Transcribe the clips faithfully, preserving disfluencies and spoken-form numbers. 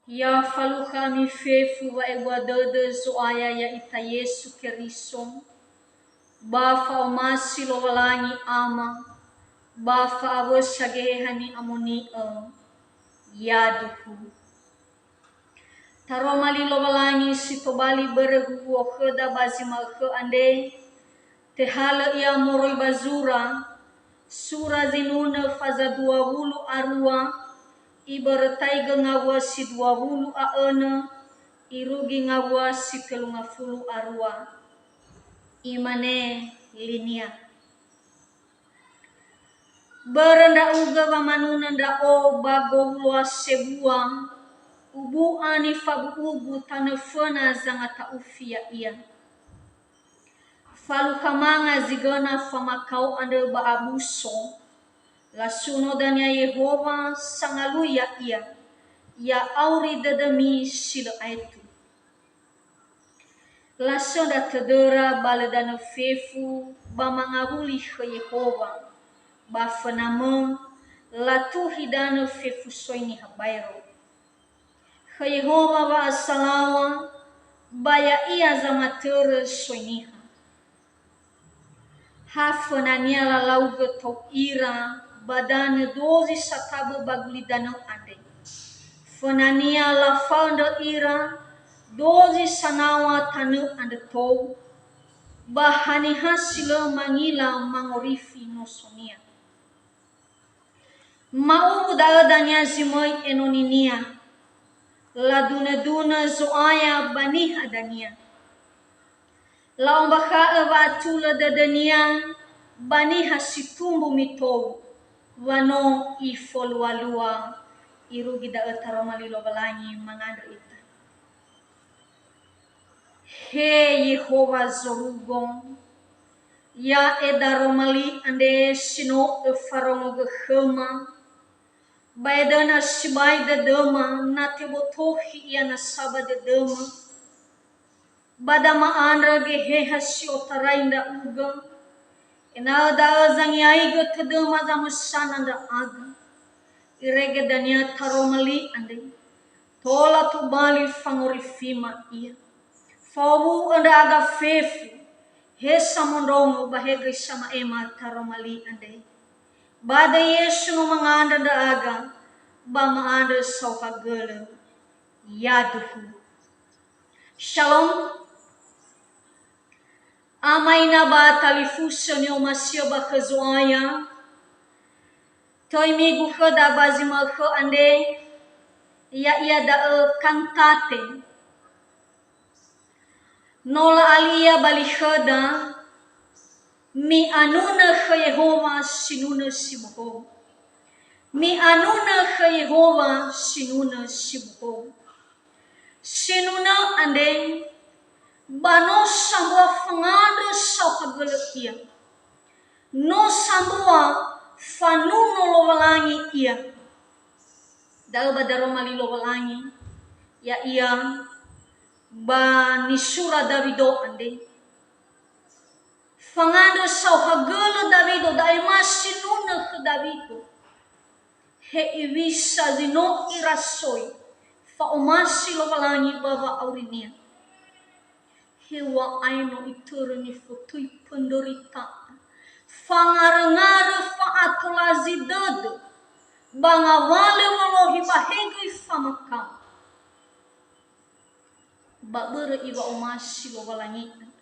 Ya falukha ami fefu wa'ebua dödö Zo'aya ya'ita Yesu Keriso, ba fa'omasi Lowalangi Ama, ba fa'awösa Geheha Ni'amoni'ö, yaduhu. Taroma li Lowalangi si tobali börö huhuo khöda ba zi ma'ökhö andre, tehalö ia moroi ba zura, sura zinunö faza dua wulu a rua, ibörötaigö ngawua si dua wulu a önö, irugi ngawua si tölu ngafulu a rua. Imane linia. Börö ndra'ugö wamanunö ndra'o ba gowuloa sebua, ubu'a nifabu'ugu tanö föna zangata'ufi ya'ia. Falukha manga zi göna famakao andrö ba abuso, lasuno dania Yehowa sangalui ya'ia, ya'auri dödömi si lö aetu. Lasöndra tödöra ba lö danö fefu ba mangawuli khö Yehowa, ba fönamö latuhi danö fefu soi niha baero. Khö Yehowa wa'asalaŵa, ba ya'ia zamatörö soi niha. Ha fönania lalaugö tou ira ba danö dozi satabö ba gulidanö andre. Fönania lafaöndrö ira dozi sanaw̃a tanö andrö tou, ba haniha si lö mangila mangorifi nosonia. Ma'uwu da'ö dania zi möi enoninia. Ladunödunö Zo'aya ba niha dania. La'ombakha'ö wa'atulö dödönia ba niha si tumbu mitou, wa no ifolualua. Irugi da'ö taroma li Lowalangi, mangandrö ita. He Yehowa zorugo, ya'e daroma li andre si no öfarongogö khöma, ba edöna sibai dödöma, na tebotokhi ia nasa ba dödöma. Ba da ma'andrö Geheha si otarai ndra'ugö, ena'ö da'ö zangiaigö tödöma zamösana ndra'aga. Irege dania taroma li andre, tola tobali fangorifima ia. Fa'owu'ö ndra'aga fefu, he samondrongo ba he göi sama'ema taroma li andre. Ba döi Yesu no mangandrö ndra'aga, ba ma'andrö saohagölö. Yaduhu. Shalom. Amaina ba talifusö ni'omasi'ö ba khö Zo'aya, töi migu khöda ba zi ma'ökhö andre, ya'ia da'ö Kantate. No la'ali'a ba li khöda, mi'anunö khö Yehowa sinunö si bohou. Mi'anunö khö Yehowa sinunö si bohou. Sinunö andre, ba no sambua fangandrö saohagölö ia. No sambua fanuno Lowalangi ia. Da'ö ba daroma li Lowalangi, ya'ia ba nisura Dawido andre. Fangandrö saohagölö Dawido, da'e ma sinunö khö Dawido. He iwisa zi no irasoi fa'omasi Lowalangi ba wa'aurinia. Hew̃a'ae no itörö nifotöi pöndörita'ö, fangaröngarö fa'atolazi dödö, ba ngawalö wolohi ba he göi famakao. Ba börö iŵa'omasi Lowalangi andrö.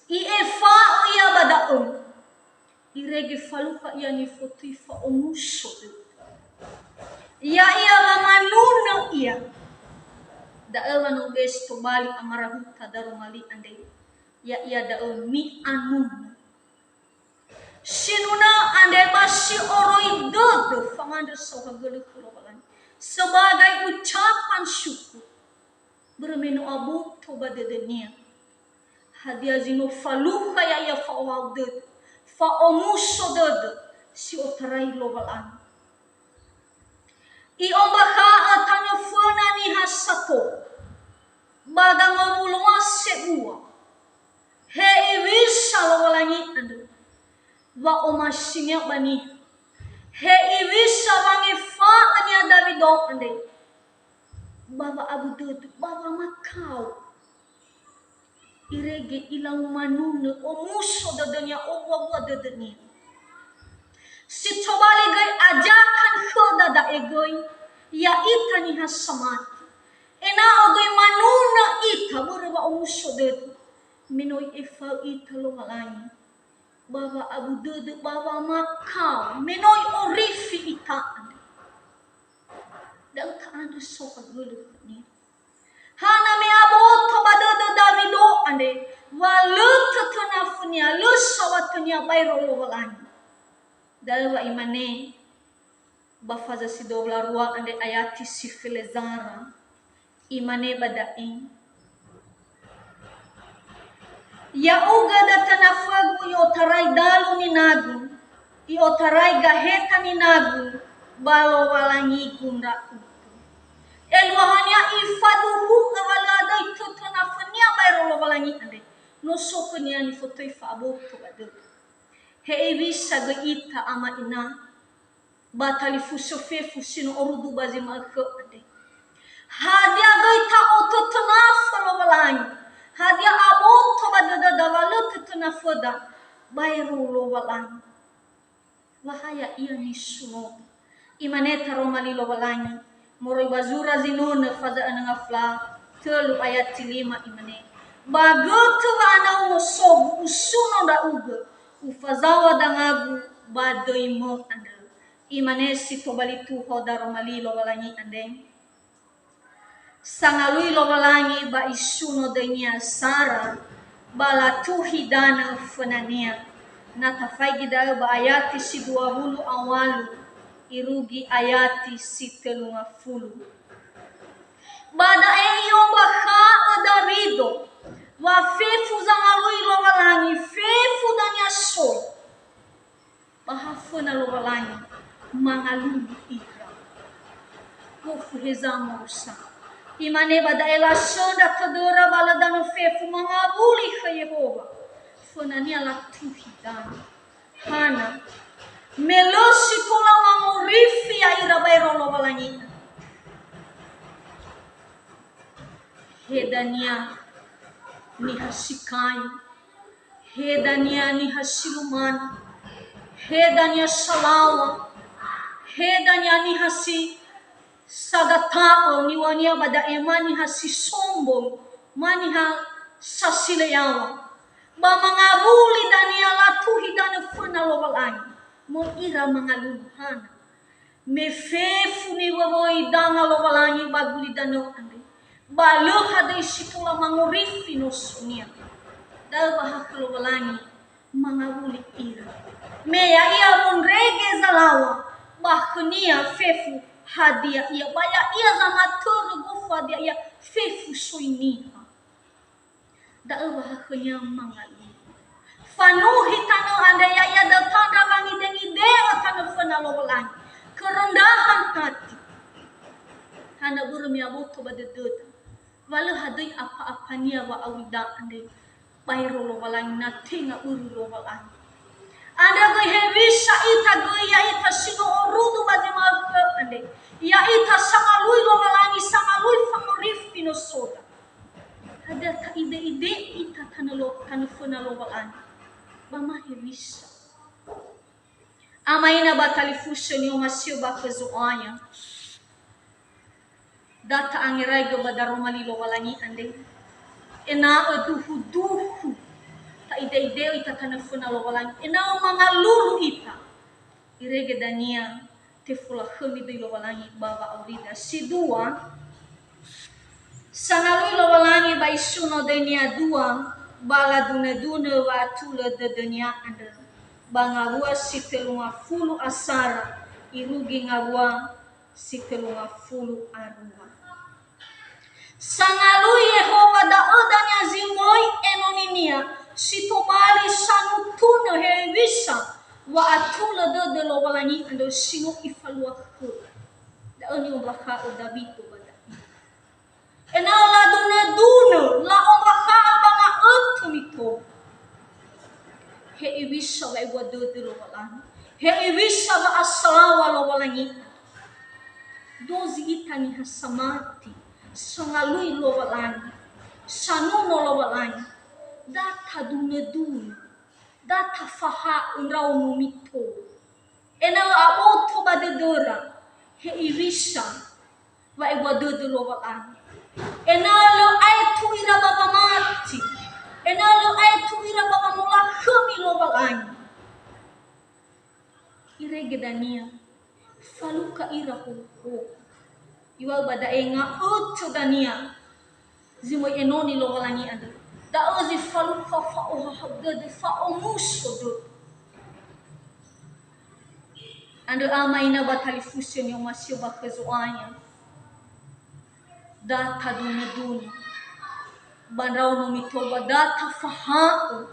I'efa'ö ia ba da'ö. Irege falukha ia nifotöi fa'omuso dödö. Ya'ia wamanunö ia. Da'ö wa no besi tobali amarahuta daroma li andre. Ya'ia da'ö mi'anunö. Sinunö andre ba si oroi dödö fangandrö saohagölö khö Lowalangi. Sebagai ucapan syukur. Börö me no aboto ba dödönia. Hadia zi no falukha ya'ia fa'owa'ö dödö, fa'omuso dödö si otarai Lowalangi. I'ombakha'ö tanö föna niha sato ba gangowuloa sebua. He iwisa Lowalangi andrö wa'omasinia ba niha. He iwisa wangefa'önia Dawido andre. ba wa'abu dödö, ba wamakao. Irege ilau manunö, omuso dödönia, owuawua dödönia. Si tobali göi ajakan khöda da'e göi, ya'ita niha samati. Ena'ö göi manunö ita börö wa'omuso dödö. Me no i'efa'ö ita Lowalangi. Ba wa'abu dödö, ba wamakao, me no i'orifi ita andre. Da'ö ta'andrö saohagölö khönia. Hana me aboto ba dödö Dawido andre, wa lö tötönafönia, lö saŵatönia baero Lowalangi. Da'ö wa imane, ba faza si dua wulu a rua andre ayati si felezara, imane ba da'e, "Ya'ugö da tönafögu i'otarai dalu ninagu, i'otarai gaheta ninagu ba Lowalangigu ndra'ugö." Eluahania ifaduhu'ö wa lö adöi tötönafönia baero Lowalangi andre, no so khönia nifotöi fa'aboto ba dödö. He hewisa göi ita ama ina, ba talifusö fefu si no orudu ba zi ma'ökhö andre. Hadia göi ta'otötönafö Lowalangi? Hadia aboto ba dödöda wa lö tötönaföda baero Lowalangi? Wa ha ya'ia nisunoda. Imane taroma li Lowalangi, moroi ba zura Zinunö faza önö ngafla, tölu ayati lima imane, "Ba götö wa'anau nosogu usuno ndra'ugö, ufazaŵa dangagu ba döimö andrö." Imane si tobali tuho daroma li Lowalangi andre, "Sangalui Lowalangi ba isuno döinia sara, ba latuhi danö fönania." Na tafaigi da'ö ba ayati si dua wulu a walu, irugi ayati si tölu ngafulu. Ba da'e i'ombakha'ö Dawido, wa fefu zangalui Lowalangi, fefu dania soi. Ba ha föna Lowalangi, mangalulu ira. Gofu heza morosa. Imane ba da'e, "Lasöndra tödöra ba lö danö fefu mangawuli khö Yehowa." Fönania latuhi danö. Hana, me lö si tola mangorifi ya'ira baero Lowalangi. He dania niha si kayu, he dania niha si lumana, he dania salaŵa, he dania niha si sagata'ö, niŵa'önia ba da'e ma niha si sombong, ma niha sasileyaŵa. Ba mangawuli dania latuhi danö föna Lowalangi, möi ira mangalulu. Hana, me fefu niŵöwöi danga Lowalangi ba gulidanö andre, ba lö hadöi si tola mangorifi nosonia. Da'ö wa ha khö Lowalangi mangawuli ira. Me ya'ia wondrege zalaŵa, ba khönia fefu hadia ia, ba ya'ia zamatörö gofu hadia ia fefu soi niha. Da'ö wa ha khönia mangalulu. Fanuhi tanö andre, ya'ia dötö ndra wangidengidengö tanö föna Lowalangi. Kerendahan hati. Hana börö me aboto ba dödöda. Wa lö hadöi apa-apania wa'aurida andre baero Lowalangi, na tenga börö Lowalangi. Andrö göi hewisa ita göi, ya'ita si no orudu ba zi ma'ökhö andre. Ya'ita sangalui Lowalangi, sangalui fangorifi nosoda. Hadia ta'ide'ide ita tanö lo-, tanö föna Lowalangi? Ba ma hewisa. Ama ina ba talifusö ni'omasi'ö ba khö Zo'aya. Da ta'angeraigö ba daroma li Lowalangi andre. Ena'ö duhu-duhu ta'ide'ide'ö ita tanö föna Lowalangi. Ena'ö mangalulu ita. Irege dania tefolakhömi döi Lowalangi ba wa'aurida. Si dua, sangalui Lowalangi ba isuno döinia dua, ba ladunö-dunö wa'atulö dödönia andrö. Ba ngawua si tölu ngafulu asara, irugi ngawua si tölu ngafulu arua. Sangalui Yehowa da'ö dania zi möi enoninia si tobali sanutunö hewisa wa'atulö dödö Lowalangi andrö si no ifalua khöra. Da'ö ni'ombakha'ö Dawido ba da'e. Ena'ö ladunödunö, la'ombakha'ö ba nga'ötö mitogu. He iwisa wa'ebua dödö Lowalangi. He iwisa wa'asalaŵa Lowalangi. Dozi ita niha samati. Sangalui Lowalangi, sanuno Lowalangi, da tadunö-dunö, da tafaha'ö ndraono mito. Ena'ö aboto ba dödöra, hewisa, wa'ebua dödö Lowalangi. Ena'ö lö aetu ira ba wamati, ena'ö lö aetu ira ba wamolakhömi Lowalangi. Irege dania, falukha ira hohoho. Iŵa'ö ba da'e nga'ötö dania zi möi enoni Lowalangi andrö. Da'ö zi falukha fa'ohahau dödö, fa'omuso dödö. Andrö ama ina ba talifusö ni'omasi'ö ba khö Zo'aya. Da tadunö-dunö. Ba ndraono mito ba da tafaha'ö.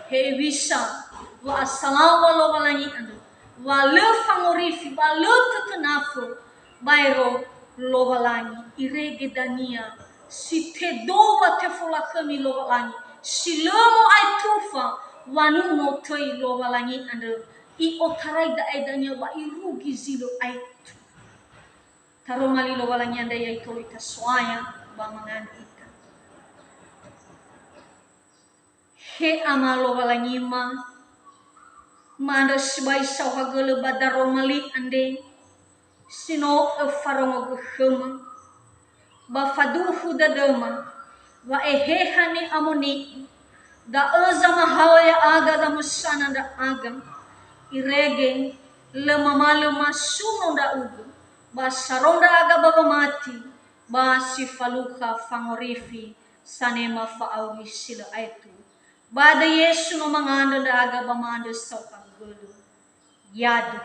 Hewisa, wa'asalaŵa Lowalangi andrö, wa lö fangorifi, ba lö tötönafö, baero Lowalangi, irege dania, si tedou wa tefolakhömi Lowalangi, si lö mo'aetufa, wanuno töi Lowalangi andrö, i'otarai da'e dania ba irugi zi lö aetu. Taroma li Lowalangi andre ya itolo ita So'aya ba mangandrö ita. He Ama Lowalangima, ma'andrö sibai saohagölö ba daroma li andre, si no öfarongogö khöma, ba faduhu dödöma, wa Eheha ni'amoni'ö, da'ö zamahaö ya'aga zamösana ndra'aga, irege lö mamalö masuno ndra'ugö, ba saro ndra'aga ba wamati, ba si falukha fangorifi sanema fa'auri si lö aetu. Ba döi Yesu no mangandrö ndra'aga ba ma'andrö saohagölö. Yadu.